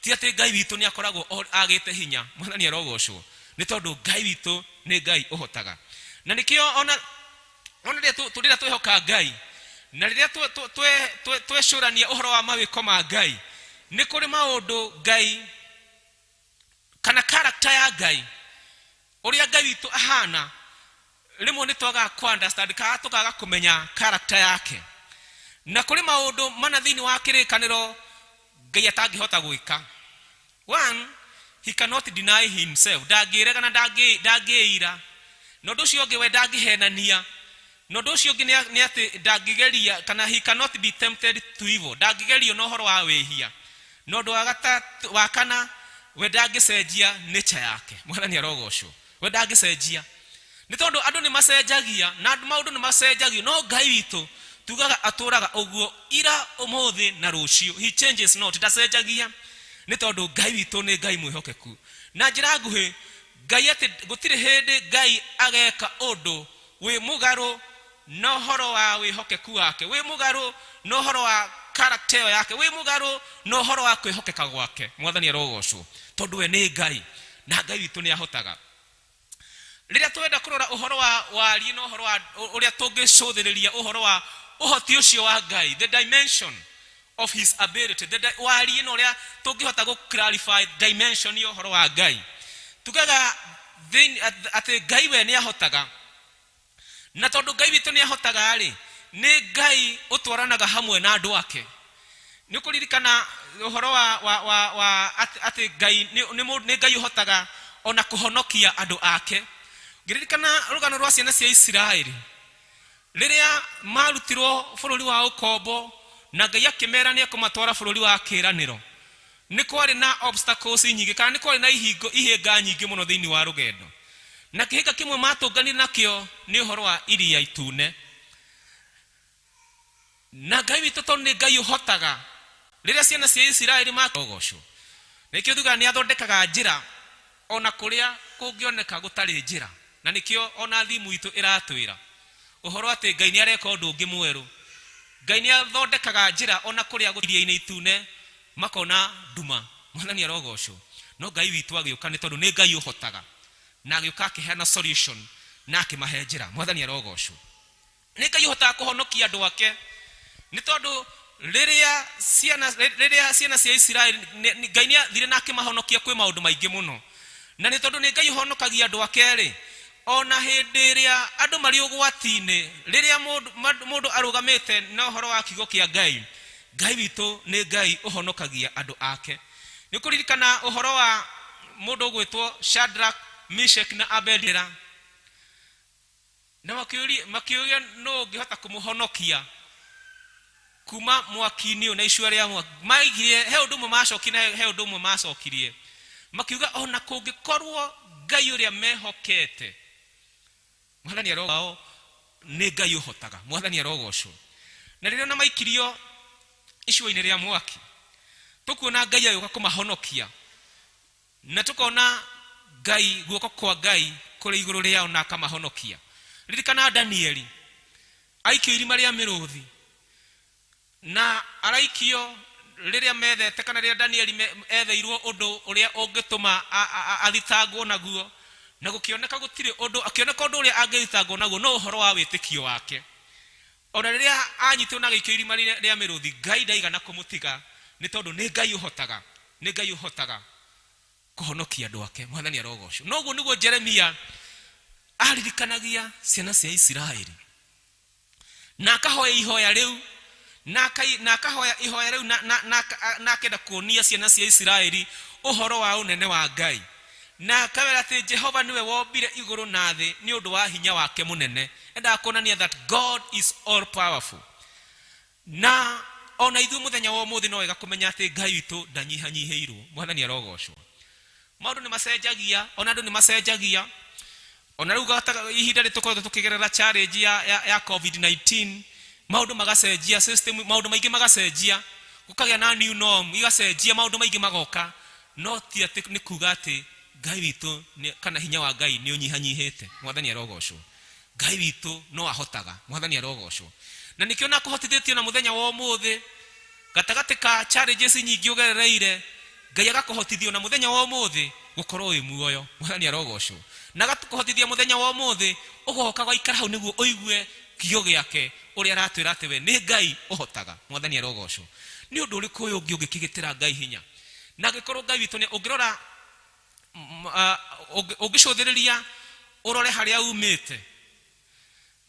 ti atĩ Ngai witũ nĩ akoragwo agĩte hinya. Mwathani arogocwo. Nĩ tondũ Ngai witũ nĩ Ngai ũhotaga. Na nĩkĩo ona ona rĩrĩa twehoka Ngai na rĩrĩa twecũrania ũhoro wa mawĩko ma Ngai, nĩ kũrĩ maũndũ Ngai kana character ya Ngai, ũrĩa Ngai witũ ahana, rĩmwe nĩ twagaga kũ understand kana tũkaga kũmenya character yake. Na kũrĩ maũndũ mana thĩinĩ wa kĩrĩkanĩro Ngai atangĩhota gwĩka. One, he cannot deny himself, ndangĩrega na ndangĩira. Na ũndũ ũcio ũngĩ, we ndangĩhenania. Na ũndũ ũcio ũngĩ nĩ atĩ ndangĩgeria kana he cannot be tempted to evil, ndangĩgerio na ũhoro wa wĩhia. Na ũndũ wa gatatũ, wa kana, we ndangĩcenjia nature yake. Mwathani arogocwo. We ndangĩcenjia, nĩ tondũ andũ nĩ macenjagia na maũndũ nĩ macenjagio, no Ngai witũ tugaga atũraga ũguo ira, ũmũthĩ na rũciũ. He changes not, ndacenjagia, nĩ tondũ Ngai witũ nĩ Ngai mwĩhokeku. Na njĩra nguhĩ, Ngai atĩ gũtirĩ hĩndĩ Ngai ageka ũndũ wĩ mũgarũ na ũhoro wa wĩhokeku wake, wĩ mũgarũ na ũhoro wa character ĩyo yake, wĩ mũgarũ na ũhoro wa kwĩhokeka gwake. Mwathani arogocwo, tondũ we nĩ Ngai na Ngai witũ nĩ ahotaga. Rĩrĩa twenda kũrora ũhoro wa wariĩ na ũhoro wa ũrĩa tũngĩcũthĩrĩria ũhoro wa ũhoti ũcio wa Ngai, the dimension of his ability, the wariĩ na ũrĩa tũngĩhota gũ clarify dimension ya ũhoro wa Ngai, tugaga atĩ Ngai we nĩ ahotaga. Na tondũ Ngai witũ nĩ ahotaga rĩ, nĩ Ngai ũtwaranaga hamwe na andũ ake. Nĩ ũkũririkana ũhoro wa, wa, wa, wa atĩ, atĩ Ngai nĩ, nĩ, nĩ Ngai ũhotaga ona kũhonokia andũ ake. Ngĩririkana rũgano rwa ciana cia Isiraeli rĩrĩa marutirwo bũrũri wa ũkombo na Ngai akĩmera nĩ ekũmatwara bũrũri wa kĩĩranĩro, nĩ kwarĩ na obstacles nyingĩ kana nĩ kwarĩ na ihingo ihĩnga nyingĩ mũno thĩinĩ wa rũgendo. Na kĩhĩnga kĩmwe matũnganire nakĩo nĩ ũhoro wa iria itune. Na Ngai witũ tondũ nĩ Ngai ũhotaga, rĩrĩa ciana cia Isiraeli makogocwo, nĩkĩo tugaga nĩ athondekaga njĩra ona kũrĩa kũngĩoneka gũtarĩ njĩra. Na nĩkĩo ona thimu itũ ĩratwĩra ũhoro atĩ Ngai nĩ areka ũndũ ũngĩ mwerũ. Ngai nĩ athondekaga njĩra ona kũrĩa iria-inĩ itune makona nduma. Mwathani arogocwo. No Ngai witũ agĩũka, nĩ tondũ nĩ Ngai ũhotaga, na agĩũka akĩheana solution na akĩmahe njĩra. Mwathani arogocwo. Nĩ Ngai ũhotaga kũhonokia andũ ake, nĩ tondũ Rĩrĩa ciana, rĩrĩa ciana cia Isiraeli Ngai nĩ athire na akĩmahonokia kwĩ maũndũ maingĩ mũno, na nĩ tondũ nĩ Ngai ũhonokagia andũ ake rĩ, ona hĩndĩ ĩrĩa andũ marĩ ũgwati-inĩ, rĩrĩa mũndũ arũgamĩte na ũhoro wa kiugo kĩa Ngai, Ngai witũ nĩ Ngai ũhonokagia andũ ake. Nĩ kũririkana ũhoro wa mũndũ ũgwĩtwo Shadrach, Meshach na Abednego, na makĩũria nũ ũngĩhota kũmũhonokia kuma mwaki-inĩ ũyũ na icua rĩa mwaki. Maigire he ũndũ ũmwe macokirie, na he ũndũ ũmwe macokirie makiuga ona kũngĩkorwo Ngai ũrĩa mehokete, Mwathani arogocwo, nĩ Ngai ũhotaga, Mwathani arogocwo. Na rĩrĩa ona maikirio icua-inĩ rĩa mwaki, tũkuona Ngai agĩũka kũmahonokia, na tũkona Ngai, guoko kwa Ngai kũrĩ igũrũ rĩao na akamahonokia. Ririkana Danieli aikio irima rĩa mĩrũthi, na araikio rĩrĩa methete, kana rĩrĩa Danieli etheirwo ũndũ ũrĩa ũngĩtũma athitangwo naguo, na gũkĩoneka gũtirĩ ũndũ, akĩoneka ũndũ ũrĩa angĩthitangwo naguo no ũhoro wa wĩtĩkio wake. Ona rĩrĩa anyitwo na agĩikio irima rĩa mĩrũthi, Ngai ndaigana kũmũtiga, nĩ tondũ nĩ Ngai ũhotaga, nĩ Ngai ũhotaga kũhonokia andũ ake. Mwathani arogocwo. Noguo nĩguo Jeremia aririkanagia ciana cia Isiraeli, na akahoya ihoya rĩu, na akahoya ihoya rĩu, na akenda kuonia ciana cia Isiraeli ũhoro wa ũnene wa Ngai, na akawĩra atĩ Jehova nĩwe wombire igũrũ na thĩ nĩ ũndũ wa hinya wake mũnene. Endaga kuonania that God is all powerful. Na ona ithuĩ mũthenya wa ũmũthĩ no wega kũmenya atĩ Ngai witũ ndanyihanyihĩirwo. Mwathani arogocwo. Maũndũ nĩ macenjagia, ona andũ nĩ macenjagia. Ona rĩu ihinda rĩ tũkoretwo tũkĩgerera challenge ya COVID-19, maũndũ magacenjia, system, maũndũ maingĩ magacenjia, gũkagĩa na new norm igacenjia, maũndũ maingĩ magoka. No ti atĩ nĩ kuga atĩ Ngai witũ kana hinya wa Ngai nĩ ũnyihanyihĩte. Mwathani arogocwo. Ngai witũ no ahotaga. Mwathani arogocwo. Na nĩkĩo na kũhotithĩtio na mũthenya wa ũmũthĩ, gatagatĩ ka challenges nyingĩ ũgerereire, Ngai agakũhotithia na mũthenya wa ũmũthĩ gũkorwo wĩ muoyo. Mwathani arogocwo. Na agakũhotithia mũthenya wa ũmũthĩ ũgoka gwaikara hau nĩguo ũigue kiugo gĩake ũrĩa aratwĩra atĩ we nĩ Ngai ũhotaga. Mwathani arogocwo. Nĩ ũndũ ũrĩkũ ũyũ ũngĩ ũngĩkĩgĩtĩra Ngai hinya? Na angĩkorwo Ngai witũ nĩ ũngĩrora, ũngĩcũthĩrĩria ũrore harĩa umĩte,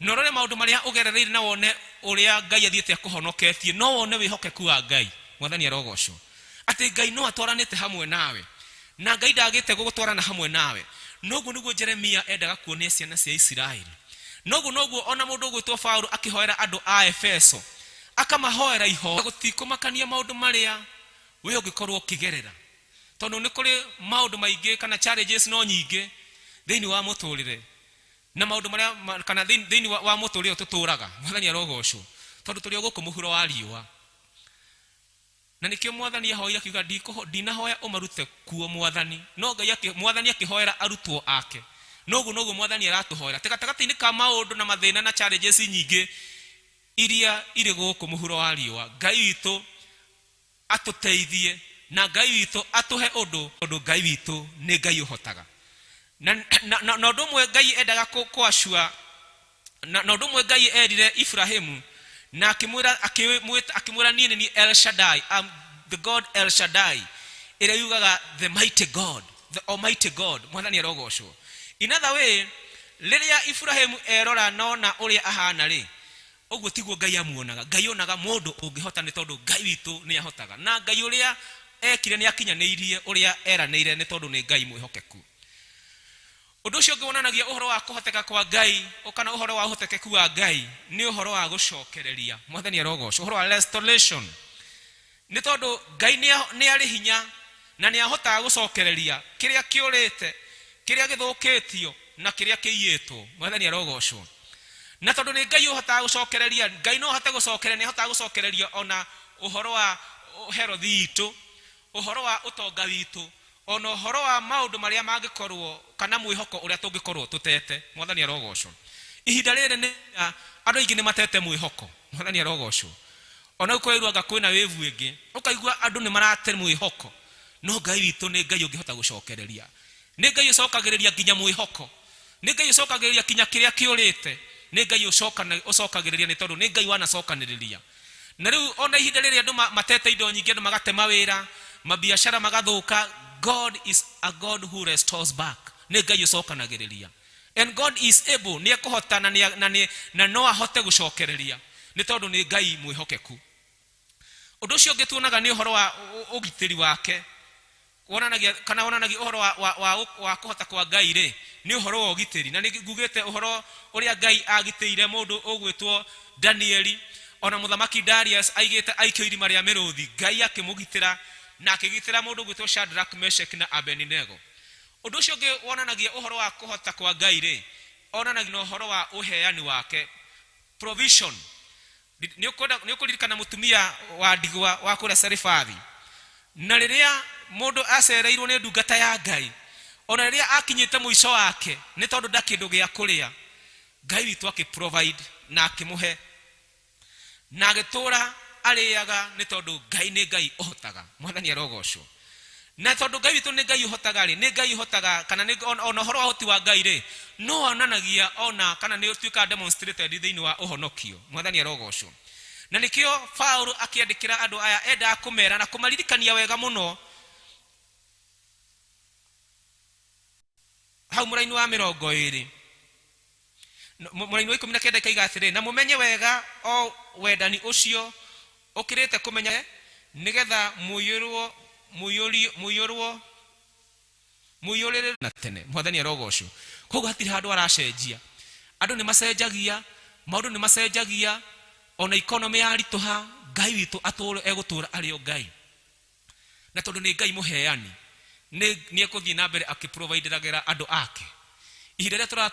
na ũrore maũndũ marĩa ũgerereire, na wone ũrĩa Ngai athiĩte akũhonoketie, no wone wĩhokeku wa Ngai. Mwathani arogocwo. Atĩ Ngai no atwaranĩte hamwe nawe, na Ngai ndagĩte gũgũtwarana hamwe nawe. Noguo nĩguo Jeremia endaga kuonia ciana cia Isiraeli. Noguo noguo ona mũndũ ũgwĩtwo Paulo akĩhoera andũ a Efeso, akamahoera ihoya gũtikũmakania maũndũ marĩa we ũngĩkorwo ũkĩgerera, tondũ nĩ kũrĩ maũndũ maingĩ kana challenges no nyingĩ thĩinĩ wa mũtũrĩre, na maũndũ marĩa kana thĩinĩ wa mũtũrĩre ũyũ tũtũraga. Mwathani arogocwo. Tondũ tũrĩ o gũkũ mũhuro wa riũa, na nĩkĩo Mwathani ahoire akiuga, ndinahoya ũmarute kuo Mwathani. No Ngai Mwathani akĩhoera arutwo ake. Noguo noguo Mwathani aratũhoera atĩ gatagatĩ-inĩ ka maũndũ na mathĩna na challenges nyingĩ iria irĩ gũkũ mũhuro wa riũa, Ngai witũ atũteithie, na Ngai witũ atũhe ũndũ, tondũ Ngai witũ nĩ Ngai ũhotaga. Na ũndũ ũmwe Ngai endaga kũacua, na ũndũ ũmwe Ngai erire Ibrahimu na akĩmwĩra, akĩmwĩra niĩ nĩ niĩ El Shaddai, I'm the God El Shaddai, ĩrĩa yugaga the mighty God, the almighty God. Mwathani arogocwo. In other way, rĩrĩa Ibrahimu erora nona ũrĩa ahana rĩ, ũguo tiguo Ngai amuonaga. Ngai onaga mũndũ ũngĩhota, nĩ tondũ Ngai witũ nĩ ahotaga, na Ngai ũrĩa ekire nĩ akinyanĩirie ũrĩa eranĩire, nĩ tondũ nĩ Ngai mwĩhokeku. Ũndũ ũcio ũngĩ wonanagia ũhoro wa kũhoteka kwa Ngai, kana ũhoro wa ũhotekeku wa Ngai, nĩ ũhoro wa gũcokereria. Mwathani arogocwo. Ũhoro wa restoration, nĩ tondũ Ngai nĩ arĩ hinya na nĩ ahotaga gũcokereria kĩrĩa kĩũrĩte, kĩrĩa gĩthũkĩtio na kĩrĩa kĩiyĩtwo. Mwathani arogocwo. Na tondũ nĩ Ngai ũhotaga gũcokereria, Ngai no ahote gũcokereria, nĩ ahotaga gũcokereria ona ũhoro wa herothi itũ, ũhoro wa ũtonga witũ, ona ũhoro wa maũndũ marĩa mangĩkorwo kana mwĩhoko ũrĩa tũngĩkorwo tũtete. Mwathani arogocwo. Ihinda rĩrĩ nĩ andũ aingĩ nĩ matete mwĩhoko. Mwathani arogocwo. Ona ũkoirwo anga kwĩna wĩvu ĩngĩ, ũkaigua andũ nĩ marate mwĩhoko, no Ngai witũ nĩ Ngai ũngĩhota gũcokereria. Nĩ Ngai ũcokagĩrĩria nginya mwĩhoko, nĩ Ngai ũcokagĩrĩria kinya kĩrĩa kĩũrĩte, nĩ Ngai ũcokagĩrĩria, nĩ tondũ nĩ Ngai wanacokanĩrĩria. Na rĩu ona ihinda rĩrĩa andũ matete indo nyingĩ, andũ magate mawĩra, mabiacara magathuka, God is a God who restores back. Nĩ Ngai ũcokanagĩrĩria, and God is able, nĩ ekũhota na nĩ- na nĩ- na no ahote gũcokereria, nĩ tondũ nĩ Ngai mwĩhokeku. Ũndũ ũcio ũngĩ tuonaga nĩ ũhoro wa ũgitĩri wake. Wonanagia kana wonanagia ũhoro wa kũhota kwa Ngai rĩ, nĩ ũhoro wa ũgitĩri. Na nĩ ngugĩte ũhoro ũrĩa Ngai agitĩire mũndũ ũgwĩtwo Danieli. Ona mũthamaki Darius aigĩte aikio irima rĩa mĩrũthi, Ngai akĩmũgitĩra na akĩgitĩra mũndũ ũgwĩtwo Shadrach, Meshach na Abednego. Ũndũ ũcio ũngĩ wonanagia ũhoro wa kũhota kwa Ngai rĩ, onanagia na ũhoro wa ũheani wake, provision. Nĩ ũkũririkana mũtumia wa ndigwa wa kũrĩa Sarifathi, na rĩrĩa mũndũ acereirwo nĩ ndungata ya Ngai, ona rĩrĩa akinyĩte mũico wake nĩ tondũ nda kĩndũ gĩa kũrĩa, Ngai witũ akĩ-provide na akĩmũhe na agĩtũra arĩaga, nĩ tondũ Ngai nĩ Ngai ũhotaga. Mwathani arogocwo. Na tondũ Ngai witũ nĩ Ngai ũhotaga rĩ, nĩ Ngai ũhotaga, kana nĩ ona ũhoro wa ũhoti wa Ngai rĩ, no onanagia ona kana nĩ ũtuĩkaga demonstrated thĩinĩ wa ũhonokio. Mwathani arogocwo. Na nĩkĩo Paũlũ akĩandĩkĩra andũ aya endaga kũmera na kũmaririkania wega mũno hau mũraini wa 20, mũraini wa 19, ikaiga atĩrĩ, "Na mũmenye wega o wendani ũcio ũkĩrĩte kũmenya, nĩgetha mũiyũrwo mũiyũrio mũiyũrwo mũiyũrĩrĩre na tene." Mwathani arogocwo. Koguo hatirĩ handũ aracenjia. Andũ nĩ macenjagia, maũndũ nĩ macenjagia, ona economy yaritũha, Ngai witũ atũre egũtũra arĩ o Ngai. Na tondũ nĩ Ngai mũheani, nĩ ekũthiĩ na mbere akĩprovideragĩra andũ ake ihinda rĩrĩa tũratũra.